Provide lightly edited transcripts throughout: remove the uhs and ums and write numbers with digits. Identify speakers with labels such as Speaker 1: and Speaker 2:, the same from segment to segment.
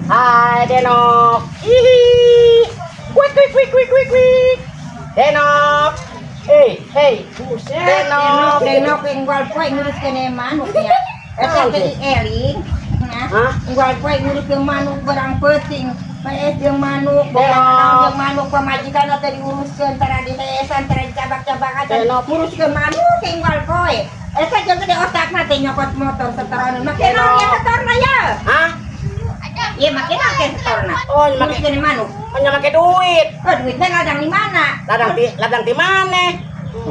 Speaker 1: Hai, Denok. Hihi. Wik wik wik wik wik wik. Denok. Hey, hey.
Speaker 2: Buset,
Speaker 1: Denok.
Speaker 2: Denok unggal poe nguruskeun manuk nya. Eta teh eling. Nah,
Speaker 1: Hah?
Speaker 2: Unggal poe nguruskeun manuk barang peuting. Paeh jeung manuk, boga
Speaker 1: Denok.
Speaker 2: Naon jeung manuk, pamajikan teh diuruskeun, tara diheesan, tara dicabak-cabakan.
Speaker 1: Denok.
Speaker 2: Nguruskeun manuk unggal poe. Eta jeung gede otakna teh nyokot motor setoran. Make naon ya setorna ya?
Speaker 1: Hah?
Speaker 2: Iya, make naon ke setorna?
Speaker 1: Oh, make
Speaker 2: Nguruskeun manuk.
Speaker 1: Oh, nya make duit.
Speaker 2: Oh, duitnya ladang di mana?
Speaker 1: Ladang di mana?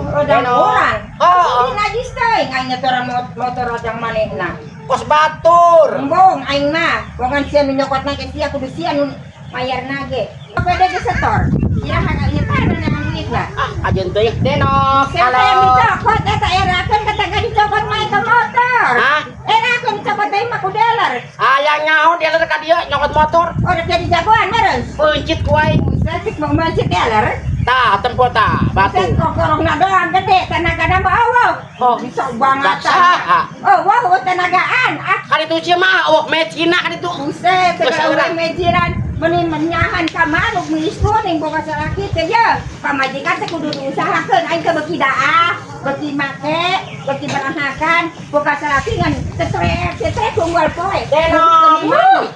Speaker 2: Ladang
Speaker 1: Denok.
Speaker 2: Urang.
Speaker 1: Oh, oh.
Speaker 2: Ini najis teuing aing nyetor motor ladang manehna.
Speaker 1: Kos batur.
Speaker 2: Embung aing mah, bongan sia nu nyokot ge sia, kudu sia nu mayar ge. Pede ge setor. Iraha ka ieu teh neangan duitna?
Speaker 1: Ah, ajeun teuing. Denok.
Speaker 2: Siapa yang
Speaker 1: Halo.
Speaker 2: dicokot eta, erakeun kata dicokot mah eta motor.
Speaker 1: Hah?
Speaker 2: Erakeun dicokot deui mah ku dealer.
Speaker 1: Hayang nyaho dia ka dieu nyokot motor.
Speaker 2: Oh, rek jadi jagoan meureun.
Speaker 1: Peuncit ku aing.
Speaker 2: Buset, cik mau mancit dealer.
Speaker 1: Tah, tempo tah, batu.
Speaker 2: Buset, kokorongna doang gede, tenagana mah euweuh.
Speaker 1: Oh.
Speaker 2: Bisa banget.
Speaker 1: Saha?
Speaker 2: Oh, wow, tenagaan. Ah,
Speaker 1: Kan itu sia mah awak mecina kan itu.
Speaker 2: Buset,
Speaker 1: Geus
Speaker 2: segala
Speaker 1: urang.
Speaker 2: Mejiran meni menyahan ka manuk meulis kuning boga salaki teh ya. Pamajikan teh kudu diusahakeun, aing teh beuki daah, beuki make, beuki berahakan, boga salaki ngan tetrek tetrek unggal poe.
Speaker 1: Denok.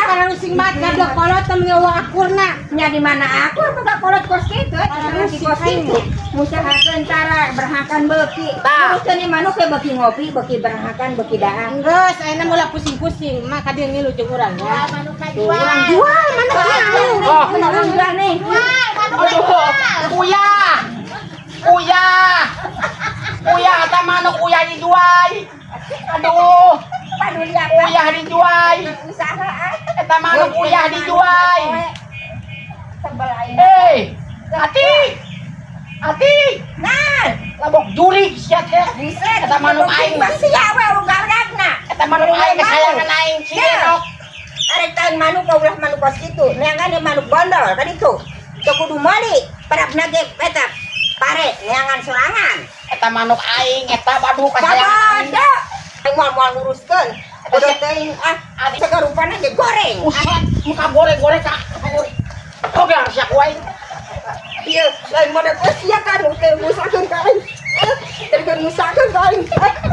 Speaker 3: Para rusing mat gablok kolot teh ngewa akurna.
Speaker 2: Nya di mana aku boga kolot kos kitu, salaki kos kitu. Ngusahakeun cara berahakan beuki.
Speaker 1: Tah.
Speaker 2: Nguruskeun manuk teh beuki ngopi, beuki berahakan, beuki daah.
Speaker 3: Geus ayeuna mulai pusing-pusing, mah ka dieu ngilu jeung urang ya.
Speaker 2: Tuh, urang jual manukna.
Speaker 1: Oh.
Speaker 2: Urang jual nih.
Speaker 1: Aduh, uya. Uya. Uya eta manuk uya dijual. Aduh,
Speaker 2: Paduli apa?
Speaker 1: Uyah dijual.
Speaker 2: Usaha ah.
Speaker 1: Eta manuk uyah dijual.
Speaker 2: Sebel aing.
Speaker 1: Hei, ati. Ati,
Speaker 2: Nah,
Speaker 1: labok jurig sia teh.
Speaker 2: Buset,
Speaker 1: Eta manuk aing.
Speaker 2: Sia we ugargagna.
Speaker 1: Eta manuk aing kesayangan aing si Denok.
Speaker 2: Arek taun manuk ulah manuk kos kitu. Neangan manuk bondol kan itu. Teu kudu meuli, parabna ge eta pare neangan sorangan.
Speaker 1: Eta manuk aing eta, waduh, kesayangan aing.
Speaker 2: Sabodo. Aing moal-moal nguruskeun. Bodoh teuing ah, sagarupana ge goreng.
Speaker 1: Buset, muka goreng-goreng ka. Oke, sia ku aing.
Speaker 2: Ieu lain model kos sia kan teu ngusakeun ka aing. Teu ngusakeun ka aing.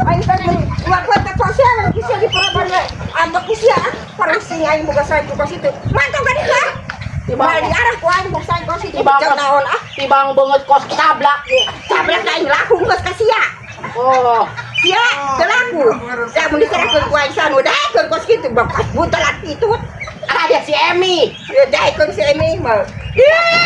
Speaker 2: Aing teh waktu teh kos sia bisa diparaban we. Ambek ku sia ah, parusing aing boga sae kos itu. Mantap ka ditu ah.
Speaker 1: Tibang
Speaker 2: Moal diarah ku aing boga sae kos itu.
Speaker 1: Tibang
Speaker 2: Jauh naon ah.
Speaker 1: Tibang beungeut kos sablak.
Speaker 2: Sablak aing laku geus ka sia.
Speaker 1: Oh,
Speaker 2: Sia teu laku. Sia mun diserahkeun ku aing sanu daekeun kos kitu bakas buntelat itu.
Speaker 1: Ada si Emi.
Speaker 2: Ya daekeun si Emi mah.
Speaker 1: Ih,